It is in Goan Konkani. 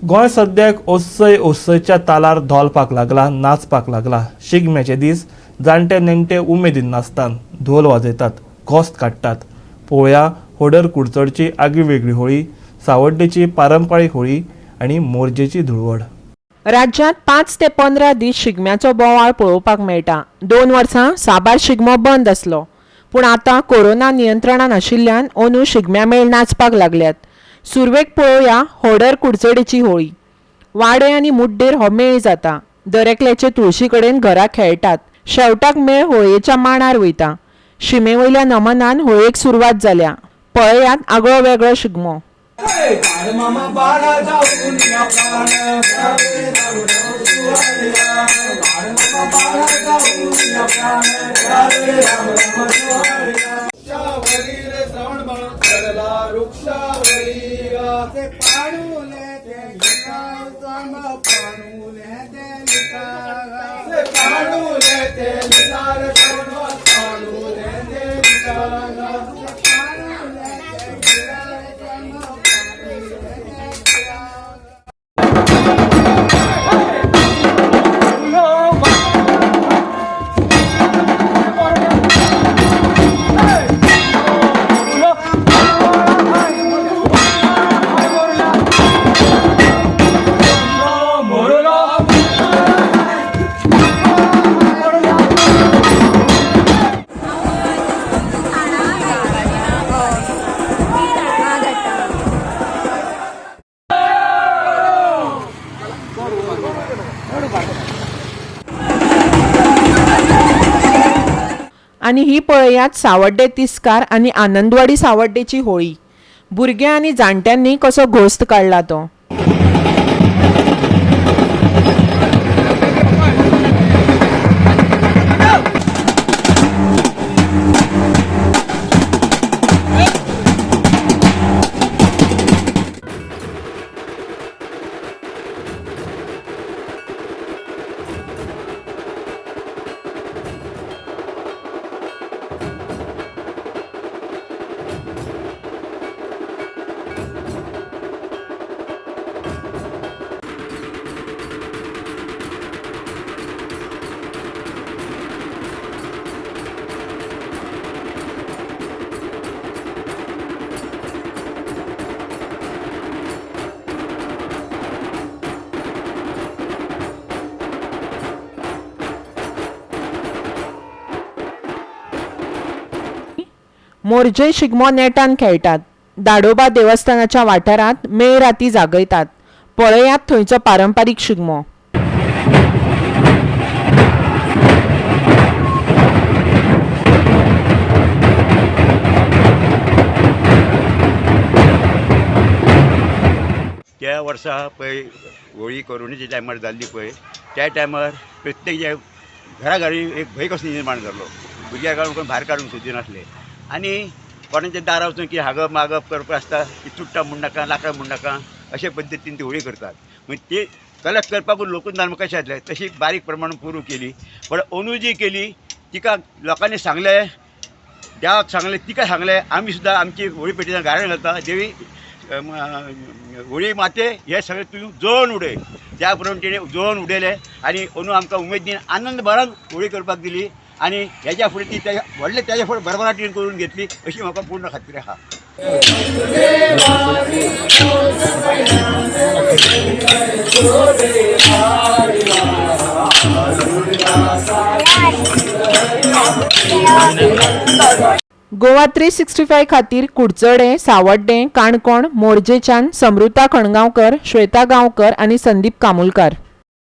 गोंय सद्याक ओस्सय ओस्सयच्या तालार धोलपाक लागला, नाचपाक लागला. शिगम्याचे दीस जाणटे नेणटे उमेदीन नाचतात, धोल वाजयतात, घोस्त काडटात. पळोवया होडर कुडचडची आगळी वेगळी होळी, सावड्डेची पारंपारीक होळी आनी मोरजेची धुळवड. राज्यांत 5 ते 15 दीस शिगम्याचो बोवाळ पळोवपाक मेळटा. 2 वर्सां साबार शिगमो बंद आसलो, पूण आतां कोरोना नियंत्रणान आशिल्ल्यान अंदू शिगम्या मेळ नाचपाक लागल्यात. सुरवेक पळोवया होडर कुडचडेची होळी. वाडे आनी मुड्डेर हो मेळ जाता. दरेकल्याचे तुळशी कडेन घरा खेळटात. शेवटाक मेळ होळयेच्या मांडार वयता. शिमे वयल्या नमनान होळयेक सुरवात जाल्या. पळयात आगळो वेगळो शिगमो. मामा बाळा जाऊन या प्राण मामा बाळा जाऊन या प्राण श्रवण बाळ चढला वृक्षावरी ते पाणूले ते लिखार, पाणूले ते लिखार, पाणूले ते लिखार, पाणूले ते लिखार. आनी ही पळयात सावड्डे तिस्कार आनी आनंदवाडी सावड्डेची होळी. भुरग्यां आनी जाणट्यांनी कसो घोस्त काडला तो. मोरजे शिगमो नेटान खेळटात. दाडोबा देवस्थानाच्या वाठारांत मेळ राती जागयतात. पळयात थंयचो पारंपारीक शिगमो. त्या वर्सा पळय होळी कोरोनाच्या टायमार जाल्ली पळय, त्या टायमार प्रत्येक जे घराघरी एक भंय कसो निर्माण जाल्लो. भुरग्याक कोण भायर काडूंक सोदिनासले आनी कोणाच्या दारां वचून की हागप मागप करप आसता ती चुट्टां म्हूण नाका, लाकडां म्हूण नाका, अशे पद्दतीन ती होळी करतात. मागीर ती कलेक्ट करपाकूच लोकूच ना कशें जातलें, तशी बारीक प्रमाण पुरू केली. पण अंदू जी केली तिका लोकांनी सांगलें, देवाक सांगलें, तिका सांगलें, आमी सुद्दां आमची होळी पेटीन गाराणें घालता, देवी होळी माते हे सगळें तूं जळोवन उडय. त्या प्रमाण तिणें जळोवन उडयलें आनी अंदू आमकां उमेदीन आनंद भरान होळी करपाक दिली आनी हेज्या फुडें ती तेज्या व्हडले तेज्या फुडें भरभराटीन करून घेतली अशी म्हाका पूर्ण खात्री आहा. गोवा 365 खातीर कुडचडें, सावड्डें, काणकोण, मोरजेच्यान समृता खणगांवकर, श्वेता गांवकर आनी संदीप कामुलकार.